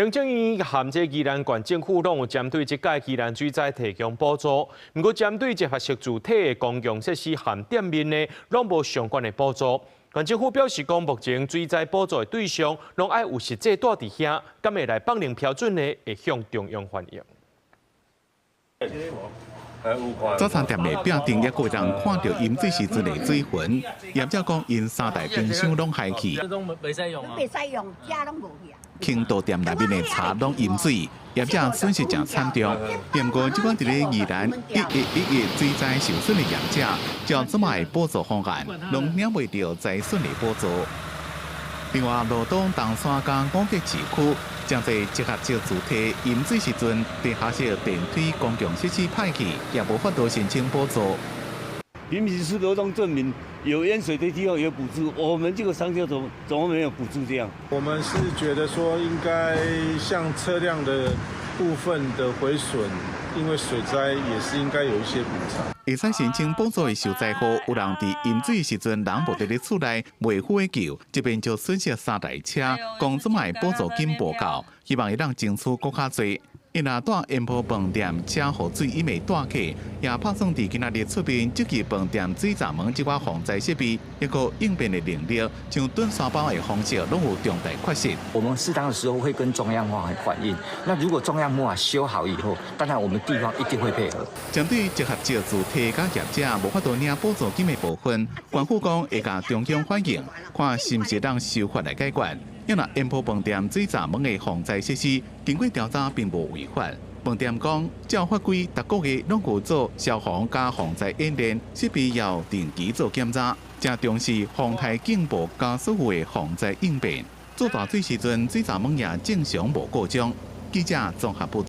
行政院和這宜蘭縣政府攏有針對這屆宜蘭水災提供補助，毋過針對集合式住體的公共設施和店面呢，攏無相關的補助。縣政府表示講，目前水災補助的對象攏愛有實際住佇遐，敢會來放領標準呢？會向中央反映。早餐店的壁頂猶閣會當看著淹水時陣的水痕，業者講𪜶三台冰箱攏害去，袂使用啊，袂使用，遮攏無去啊。傾倒店內面的茶攏淹水，業者損失誠慘重。毋過，這款佇咧宜蘭11.11水災受損的業者，照這擺的補助方案，攏領袂著災損的補助。另外，羅東冬山佮五結市區，誠濟集合式住宅淹水時陣，地下室電梯公共設施歹去，也無法度申請補助。明明是羅東鎮民有淹水的地方有補助，我們這個商家怎麼沒有補助這樣？我們是覺得說應該像車輛的部分的毀損，因為水災也是應該有一些補償。會使申請補助的受災戶，有人佇淹水時陣人無佇咧厝內，袂赴救，這邊就損失三台車，講這擺補助金無夠，希望會當爭取閣較濟。𪜶若蹛延波飯店車予水淹的蹛客，也拍算佇今仔日出面設計飯店水閘門這款防災設備，一個應變的能力，像燉沙包的方式，攏有重大缺失。我們適當的時候會跟中央反映，那如果中央無法修好以後，當然我們地方一定會配合。針對集合式住宅佮業者無法度領補助金的部分，縣府講會共中央反映，看是毋是當修法來解決。因為延波飯店水閘門的防災設施，經過調查並無違法。飯店講，照法規，逐個月攏有做消防佮防災演練，設備要定期做檢查，誠重視風颱警報佮所有的防災應變。做大水時陣，水閘門也正常無故障。記者綜合報。